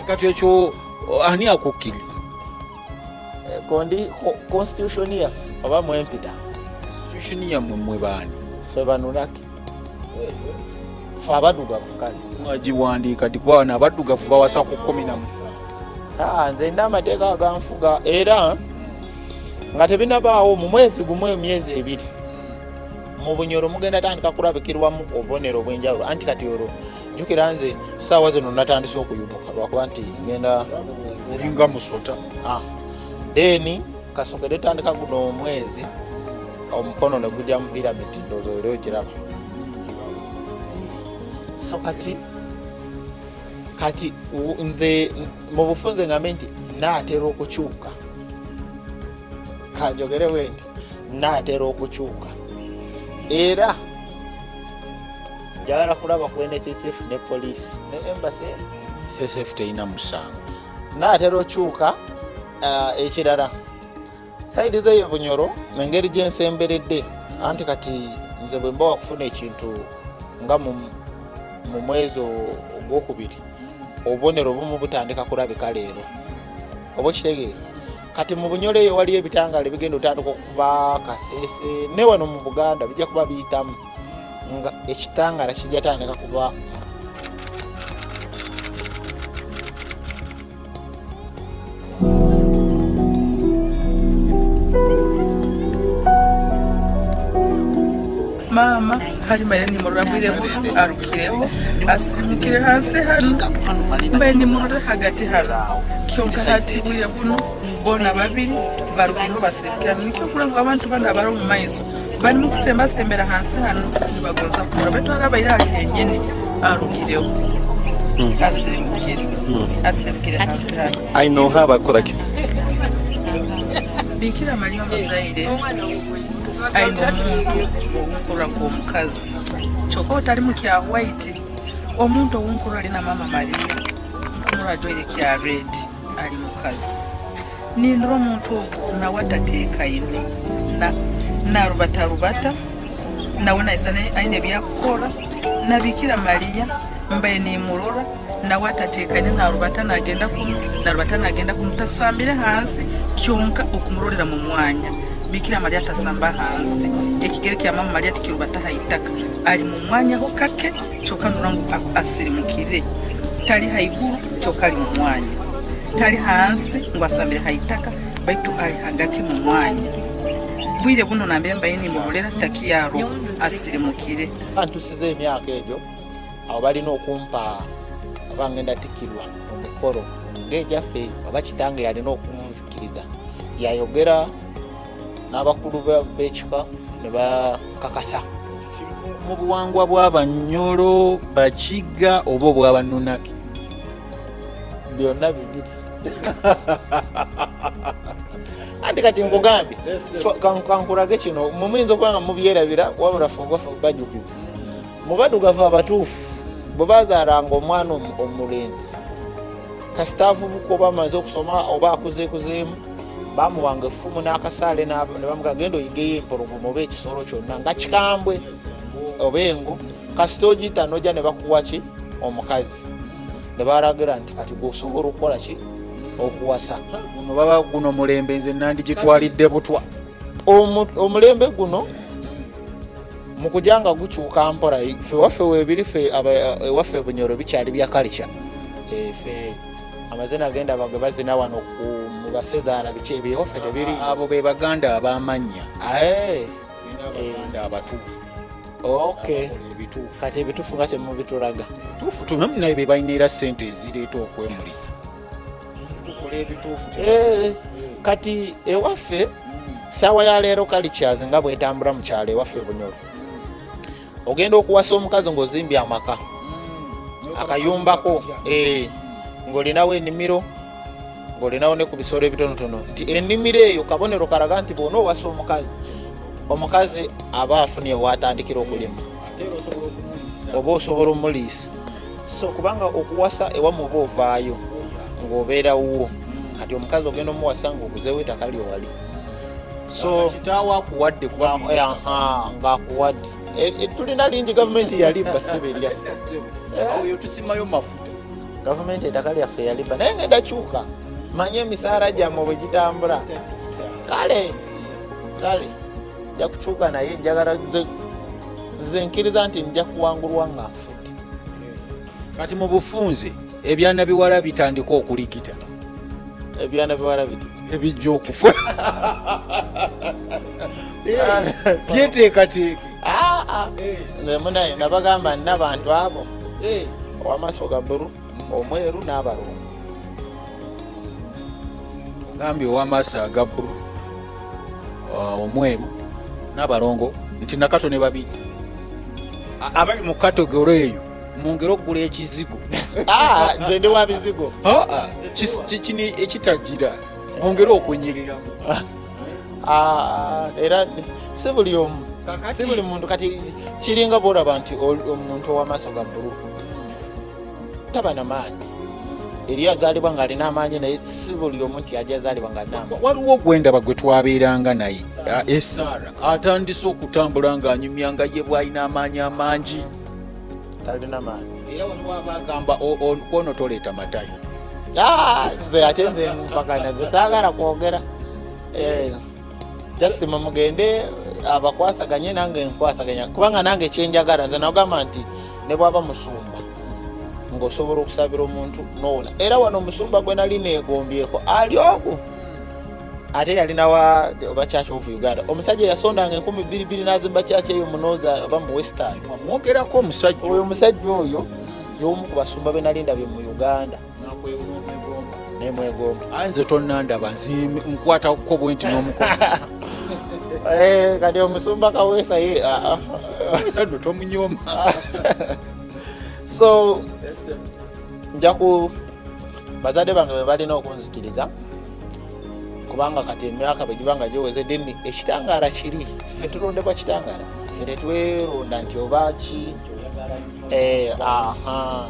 Kati ekyo ani akukkiriza? Kondi constitution yaffe oba mwempita constitution yammwe mmwe baani? Ffe banunaki, ffe abaddugavu. Kale mwagiwandiika ddi? Kuba wano abaddugavu bawasa ku 17. Nze nina amateeka aganfuga, era nga tebinabaawo mu mwezi gumu, emyezi 2 mu Bunyoro mugenda tandika kulabikirwamu obubonero obw'enjawulo. Anti kati olwo jjukira nze saawa zino natandise okuyumuka lwakuba nti ngenda olinga musota. Then kasokere tandika guno omwezi omukono ne gujja mu pyramid, ndowooza era ogiraba. So kati nze mu bufunze ngambe nti naatera okukyuka, kanjogere bwenti, naatera okukyuka, era njagala kulaba ku NSSF ne police ne embassy. SSF terina musango. Naatera okyuka. Ekirala side zeyo Bunyoro engeri gyensemberedde, anti kati nze bwe mba wakufuna ekintu nga mu mwezi ogwokubiri, obubonero obumu butandika kulabika leero, oba okitegeera. Kati mu Bunyoro eyo waliyo ebitangala ebigenda otandika okuba Kasese ne wano mu Buganda bijja kuba biyitamu nga ekitangala kijja tandika kuba. Mama halimbaire nimurora bwire buno arukireho asirimukire hansi hano, mbaire nimurora hagati hano, kyonka hati bwire buno bona babiri barukireho basirimukire hano. Nikyo kurora ngu abantu bano abari omu maiso barimu kusembasembera hansi hano nibagonza kumurora, baitu harabaire hari henyini arugireho asirimukire hansi hano. Ainoha bakoraki? Bikira Mariya omuzaire aine omuntu owunkurra nk'omukazi, kyokka otali mu kya white. Omuntu owunkurra ali na mama Mariya nkumura ajwaire kya red, ali mukazi. Nindura omuntu ogu nawe atateekaine, narubatarubata nawe naisana aine ebyakukora. Na Bikira Mariya mbaye nimurora nawe atateekaine, narubata nagenda kunu, narubata nagenda kunu, tasambire hansi, kyonka okumurorera mu mwanya. Bikira Mariya atasamba hansi, ekigere kya mama Mariya tikirubata ha itaka, ali mu mwanya ho kake, kyokka nurora ngu asirimukire, tali haiguru, kyokka ali mu mwanya, tali hansi ngu asambire ha itaka, baitu ali hagati mu mwanya. Bwire buno nambere mbaye nimurorera takiyaro asirimukire. Ntusiza emyaka egyo, abo balina okumpa oba ngenda tikirwa mu mikolo ng'egyaffe, oba kitange yalina okunzikiriza, yayogera n'abakulu b'ekika ne bakakasa. Mu buwangwa bw'Abanyolo, Bakiga oba obw'Abanunaki? Byonna bibiri. Anti kati nkugambye, kankurage kino, mumuyinza okuba nga mubyerabira, wabula ffe bajukiza. Mu baddugavu abatuufu bwe bazaalanga omwana omulenzi, kasita avubuka oba amaze okusoma oba akuzeekuzeemu, bamuwanga effumu n'akasaale ne bamuga genda oyigeyo empologoma oba ekisolo kyonna nga kikambwe oba engo, kasita ogiyita n'ojja ne bakuwa ki omukazi, ne balagira nti kati gwe osobola okukola ki okuwasa. Guno baba guno mulembe nze nandigitwalidde butwa. Omulembe guno mu kujja nga gukyuka mpola, ffe waffe weebiri, ffe ewaffe Bunyoro bikyali bya culture. Ffe amazina genda ge bazina wano mu basezaala biki ebyo ewaffe tebiri. Abo be Baganda ab'amannya. Abaganda abatuufu. Ebituufu. Kati ebituufu nga temubitulaga. Tuufu tunamu naye be balina era ssente ezireeta okwemulisa, tukola ebituufu. Kati ewaffe saawa ya leero cultures nga bwetambula mu kyalo ewaffe Bunyoro, ogenda okuwasa omukazi ng'ozimbye amaka akayumbako, ng'olinawo ennimiro, ng'olinawo ne ku bisolo ebitonotono, nti ennimiro eyo kabonero kalaga nti bw'ona owasa omukazi, omukazi aba afunye watandikira okulima oba osobola omuliisa. So kubanga okuwasa ewamu oba ovaayo ng'obeera wuwo, kati omukazi ogenda omuwasa ng'oguzeewo ettaka lyo wali. So kitaawo akuwadde kuba ng'akuwadde. Tulina lingi, gavumenti yalibba ssebe eryaffe. Oyo tusimayo mafuta. Gavumenti ettaka lyaffe yaliba, naye ngenda kyuka manye emisaala gyammwe bwe gitambula. Kale kale nja kukyuka, naye njagala nze nkiriza nti nja kuwangulwa nga nfudde. Kati mu bufunze ebyana biwala bitandika okulikita. Ebyana biwala biti Ebijja okufa byeteekateeke. Ah, ah. Nze munaye nabagamba nina abantu abo owamaaso ga bbulu, omweru n'abalongo. Ogambye ow'amaaso aga bbulu, omweru n'abalongo, nti nakato ne babiri abali mu category eyo mungere okugula ekizigo. Ah, nze ndi wa bizigo. Ah, ah, kini ekitagira mwongere okunyiriramu. Ah, era si buli omu, si buli muntu. Kati kiringa bwolaba nti omuntu ow'amaaso ga bbulu taba na maanyi, eri azaalibwa ng'alina amaanyi, naye si buli omu nti ajja azaalibwa ng'alina amaanyi. Waliwo gwendaba gwe twabeeranga naye, esaara atandise okutambula ng'anyumya nga ye bw'alina amaanyi amangi. Talina maanyi. Era waliwo abagamba kwono toleeta matayo. Ah, nze ate nze mpakana, nze saagala kwogera. Just mumugende abakwasaganye, nange nkwasaganya, kubanga nange kyenjagala nze nagamba nti ne bwaba musumba ng'osobola okusabira omuntu nowona. Era wano omusumba gwe nali negombyeko ali ogu, ate yalinawa oba Church of Uganda, omusajja yasondanga 2000 n'azimba church eyo mu northern oba mu western. Mwogerako omusajja. Oyo omusajja oyo y'omu ku basumba be nali ndabye mu Uganda nemwegomba. Aye nze tonnandaba, nzi nkwatako bwe nti n'omukono. Kati omusumba Kaweesa ye ah, ah. Saddo tomunyoma. So nja ku bazadde bange bwe balina okunzikiriza, kubanga kati emyaka bwe giba nga giweze, then ekitangaala kiri ffe tulondebwa kitangaala, ffe tetweronda nti oba ki. Aha,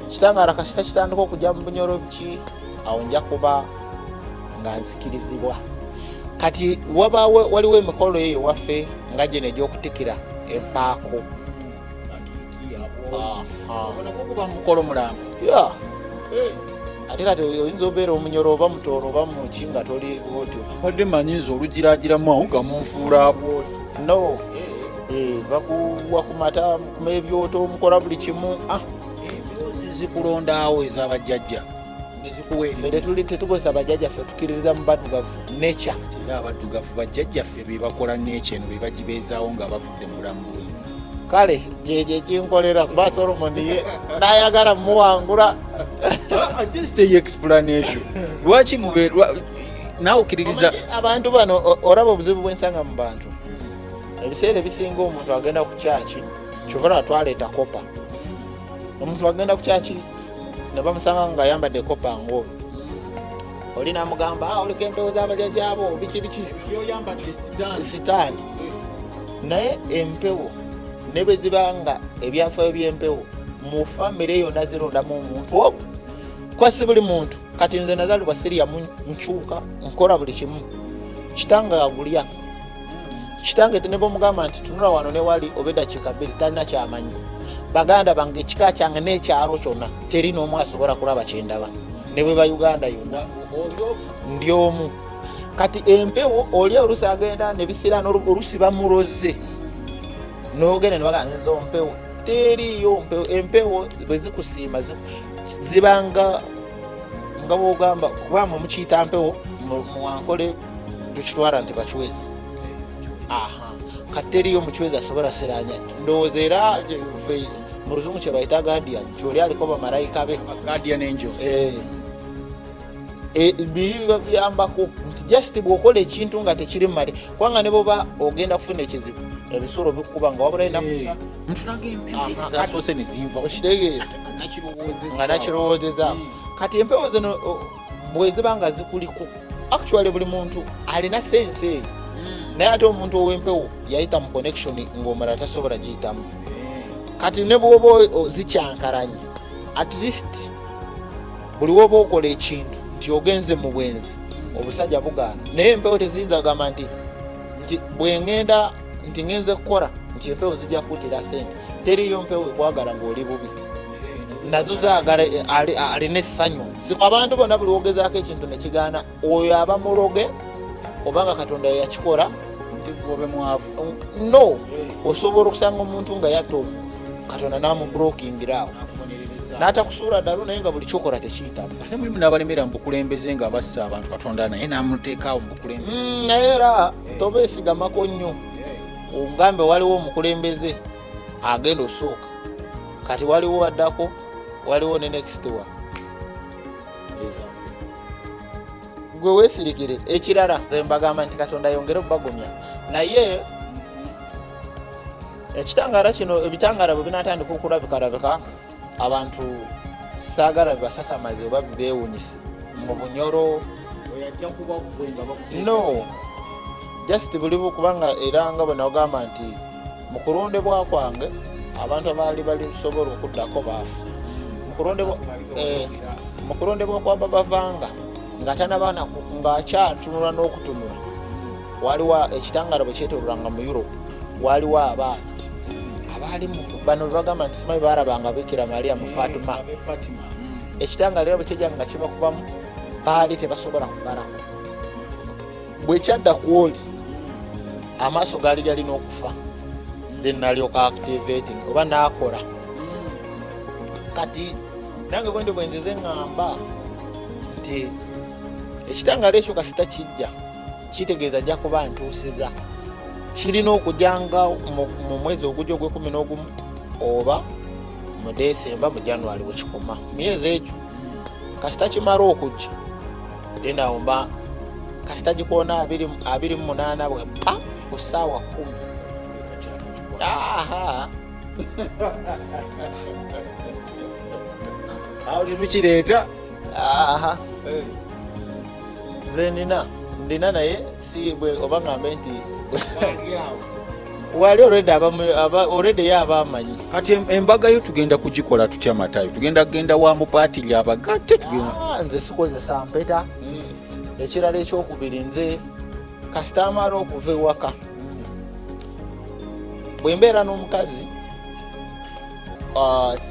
kitangaala kasita kitandika okujja mu bunyoro biki, awo nja kuba nga nzikirizibwa. Kati wabaawo waliwo emikolo eyo waffe nga gino egy'okutikira empaako. Aha. Kuba mukolo mulamba. Ya, ate kati oyinza obeera omunyoro oba mutooro oba muki nga toli otyo. Badde manyi nze olugiragiramu awo nga munfuula bwoli. No. Bakuwa ku mata, mukuma ebyoto, mukola buli kimu. Ah, Embuzi zikulondaawo ez'abajjajja nezikuwa. Ffe tetuli tetukozesa bajjajjaffe, tukiririza mu baddugavu, nature. Era abaddugavu bajjajjaffe be bakola nature eno, be bagibeezaawo nga bavudde mu bulamu bw'ensi. Kale gyegyo ekinkolera, kuba Solomon ye nayagala muwangula. Just a explanation lwaki naawe okkiririza. Omanyi, abantu bano olaba obuzibu bwensanga mu bantu, ebiseera ebisinga omuntu agenda ku kyaki, kyova twaleeta kopa. Omuntu agenda ku kyaki ne bamusanga nga ayambadde kopa ngaoyo oli, namugamba, "Ah, oleka empewo z'abajajjaabo biki biki." Sitaani. Naye empewo ne bwe ziba nga ebyafaayo by'empewo mu famire yonna zirondamu omuntu ogwo, kuba si buli muntu. Kati nze nazalibwa siryamu, nkyuka nkola buli kimu. Kitange agulya, kitange ne bwomugamba nti tunula wano ne wali oba eddakiika 2, talina kyamanyi. Baganda bange, ekika kyange n'ekyalo kyonna, teri n'omu asobola kulaba kyendaba, ne bwe ba Uganda yonna ndi omu. Kati empewo oli olusi agenda nebisira, olusi bamuloze nogenda nebaga nze ompewo teriyo mpewo. Empewo bwe zikusiima zibanga nga bwogamba, kuba mwe mukiyita mpewo, muwankole tukitwala nti bacwezi. Aha, kati teriyo mucwezi asobola siranya. Ndowooza era fe mu luzungu kyebayita guardian, nti oli aliko bamalayika be. Guardian angel. Biri biyambako nti just bw'okola ekintu nga tekiri mu mate, kubanga ne bwoba ogenda kufuna ekizibu, ebisulo bikuba nga wabula Ntunaga empewo zasoose ne zinva. Okitegeera? Nga nakirowoozeza. Kati empewo zino bwe ziba nga zikuliko, actually buli muntu alina sense eyo, naye ate omuntu ow'empewo yayita mu connection ng'omulala tasobola giyitamu. Kati ne bwoba zikyankalanye, at least buli woba okola ekintu nti ogenze mu bwenzi, obusajja bugaana. Naye empewo teziyinza gamba nti bwengenda nti ngenze kukola nti empewo zijja kutira sente. Teriyo mpewo ekwagala ng'oli bubi. Nazo zaagala alina essanyu. Abantu bonna buli wogezaako ekintu nekigaana, oyo aba muloge obanga Katonda yeyakikola. Obe mwavu. No, osobola okusanga omuntu nga yatta omuntu, Katonda namublockingira awo n'atakusuula ddalu, naye nga buli kyokola tekiyitamu. Ate mulimu n'abalemera mu bukulembeze nga bassa abantu, Katonda naye n'amuteekaawo mu bukulembeze. Naye era tobeesigamako nnyo. Ongambe waliwo omukulembeze agenda osooka, kati waliwo addako, waliwo ne next one. Gwe weesirikire. Ekirala, nze mbagamba nti Katonda ayongere okubagumya, naye ekitangaala kino, ebitangaala bwe binatandika okulabikalabika, abantu saagala bibasasamaze oba bibeewunyise mu Bunyoro. No, just bulibu, kubanga era nga bwe nagamba nti mu kulondebwa kwange abantu abaali balisobola okuddako baafa. Mu kulondebwa kwa Babavanga nga tanaba ng'akyatunula n'okutunula, waliwo ekitangaala bwe kyetololanga mu Europe, waliwo abaana abaali bano bebagamba nti simanyi baalabanga Bikira Maria mu Fatima. Ekitangaala era bwe kijja nga kibakubamu, baali tebasobola kubalako. Bwe kyadda ku oli, amaaso gaali galina okufa, then nalyoka activating oba nakola. Kati nange bwendi bwenzize ŋŋamba nti ekitangaala ekyo kasita kijja, kitegeeza nja kuba ntuusiza. Kirina okujanga mu mwezi ogujja ogwekumi n'ogumu oba mu Desemba, mu January wekikoma, myezi egyo. Kasita kimala okujja, then awo mba kasita gikoona 28 bwe pa ku ssaawa 10. Aha. Awo tetukireeta. Aha, nze ndina naye si bwe oba ngambe nti wali already already ye aba amanyi. Kati embaga yo tugenda kugikola tutya, Matayo? Tugenda kugenda wa mupaatiri abagatte? Tugenda Ah, nze sikozesa mpeta. Ekirala ekyokubiri, nze kasita amala okuva ewaka, bwe mbeera n'omukazi,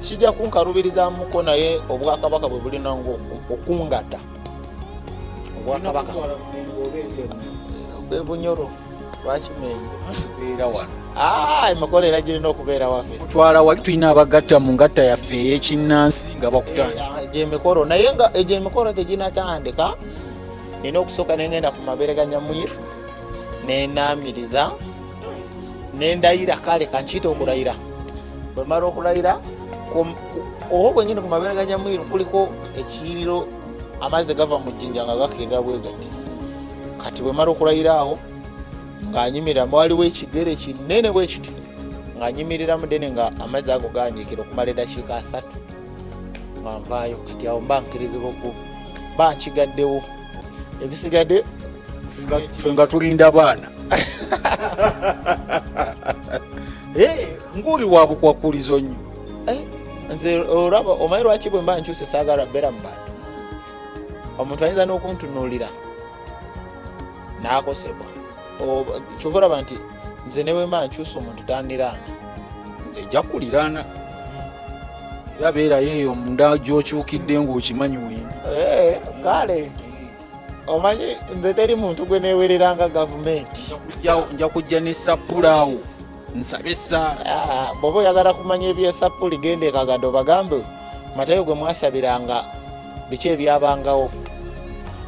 kijja kunkalubirizamuko, naye obwakabaka bwe bulina nga okungata obwakabaka bwe Bunyoro lwakimenyi. Beera wano. Emikolo era girina okubeera waffe. Kutwala wali, tulina abagatta mu ngatta yaffe ey'ekinnansi nga bakutandika. Egyo emikolo, naye nga egyo emikolo teginatandika, nina okusooka nengenda ku mabeere ga Nyamwiru, nenaamiriza, nendayira. Kale kankiyita okulayira. Bwemala okulayira okwo kwenyini ku mabeere ga Nyamwiru kuliko ekiyiriro, amazzi gava mu jjinja nga gakirira bwe gati. Kati bwemala okulayira awo nga nyimiriramu, waliwo ekigere kinene bwe kiti, nga nyimiriramu dene nga amazzi ago ganyiikira okumala eddakiika 30 nga nvaayo. Kati awo mba nkirizibwa oku mba nkigaddewo, ebisigadde. Ffe nga tulinda baana. Ng'oli wa bukwakulizo nnyo. Eh, nze olaba omanyi lwaki bwe mba nkyuse saagala beera mu bantu? Omuntu ayinza n'okuntunuulira n'akosebwa. Kyova olaba nti nze ne bwe mba nkyuse omuntu tandiraana. Nze nja kuliraana, era beerayo eyo munda gy'okyukidde ng'okimanyi wendi. Eh, kale omanyi nze teri muntu gwe neewereranga gavumenti. Nja kujja ne sappula awo nsabe essaala. Ah, bw'oba oyagala kumanya ebyesapuli, genda e Kagado bagambe Matayo gwe mwasabiranga biki ebyabangawo,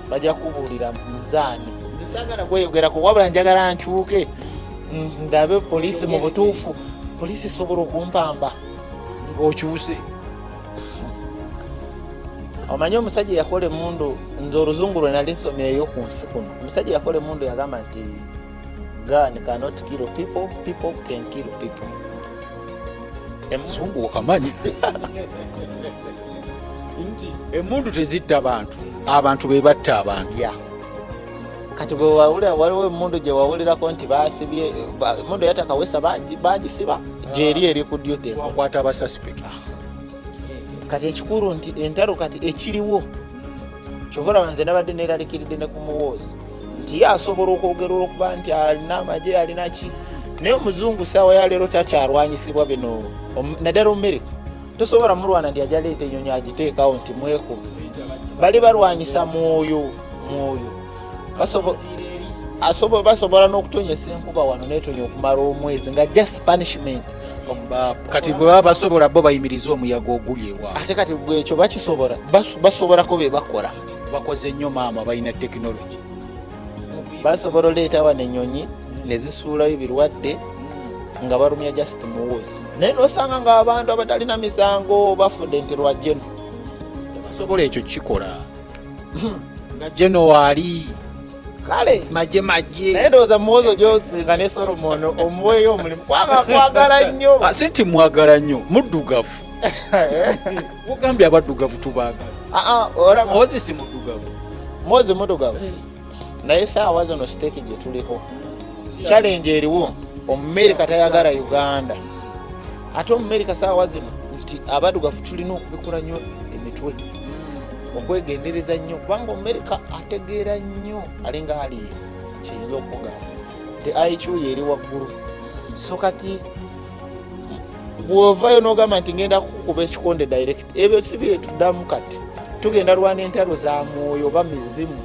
bajja kubuulira nzaani. Nze saagala kweyogerako, wabula njagala nkyuke ndabe poliisi. Mu butuufu poliisi esobola okumpamba. Ng'okyuse. Omanyi omusajja yakola emundu, nze oluzungu lwe nali nsomyeyo ku nsi kuno, omusajja yakola emundu yagamba nti gun cannot kill people, people can kill people. Zungu okamanyi nti emundu tezitta bantu, abantu be batta abantu. Ya, kati bwe wawulira waliwo emundu gye wawulirako nti basibye emundu yatakawesa bagisiba gyeri eri ku duty. Wakwata abasuspect. Kati ekikulu nti entalo kati ekiriwo, kyova olaba nze nabadde neralikiridde ne ku Muwoozi nti ye asobola okwogera olwokuba nti alina amagye, alina ki, naye omuzungu saawa yaleero takyalwanyisibwa bino, naddala Omumerika. Tosobola mulwana nti ajja leeta enyonyi agiteekawo nti mwekube. Bali balwanyisa mwoyo, mwoyo. Basobola n'okutonyesa enkuba wano netonya okumala omwezi nga just punishment. Kati bwe baba basobola bo bayimirize omuyaga oguli ewaabwe. Ate kati bwe ekyo bakisobola, basobolako bye bakola. Bakoze nnyo maama, balina tekinologi. Basobola oleeta wano ennyonyi ne zisuulayo ebirwadde nga balumya just muwuzi, naye nosanga nga abantu abatalina misango bafudde nti lwa Geno. Basobola ekyo kikola nga Geno waali. Kale maje maje. Naye ndowooza Muwozi gyosinga ne Solomon omuweeyo omulimu kubanga kwagala nnyo. Si nti mwagala nnyo, muddugavu. Mugambye abaddugavu tubaagala. Muwozi si muddugavu. Muwozi muddugavu. Naye saawa zino siteeki gye tuliko challenge eriwo, Omumerika tayagala Uganda, ate Omumerika saawa zino nti abaddugavu tulina okubikula nnyo emitwe, okwegendereza nnyo, kubanga Omumerika ategeera nnyo, alinga aliye kiyinza okugamba nti IQ ye eri waggulu. So kati bw'ovayo n'ogamba nti ngenda kukuba ekikonde direct, ebyo si byetuddamu. Kati tugenda lwana entalo za mwoyo oba mizimu,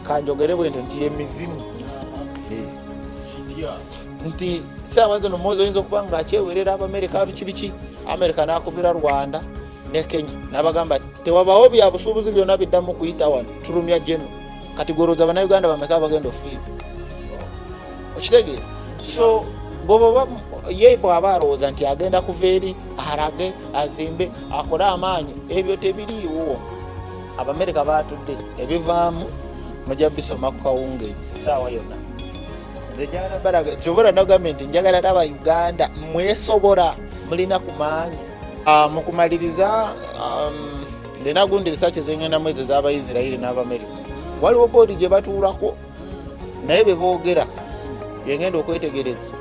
kanjogere bwento nti emizimu. Nti saawa zino Muhoozi oyinza okuba nga akyewerera Abamerika biki biki, Amerika n'akubira Rwanda ne Kenya n'abagamba tewabawo bya busuubuzi byonna biddamu kuyita wano, tulumya Geno. Kati golowooza Bannayuganda bameka abagenda ofiirwa? Okitegeera? So bwoba ye bw'aba alowooza nti agenda kuva eri alage azimbe akole amaanyi, ebyo tebiriiwo. Abamerika baatudde, ebivaamu mujja bisoma ku kawungeezi saawa yonna. Nze njagala balaga, kyova nagambye nti njagala laba Uganda mwesobola, mulina ku maanyi. Mu kumaliriza, nina gundi research zengendamu ezo z'Abaisirairi n'Abamerika, waliwo board gye batuulako naye bye boogera byengenda okwetegereza.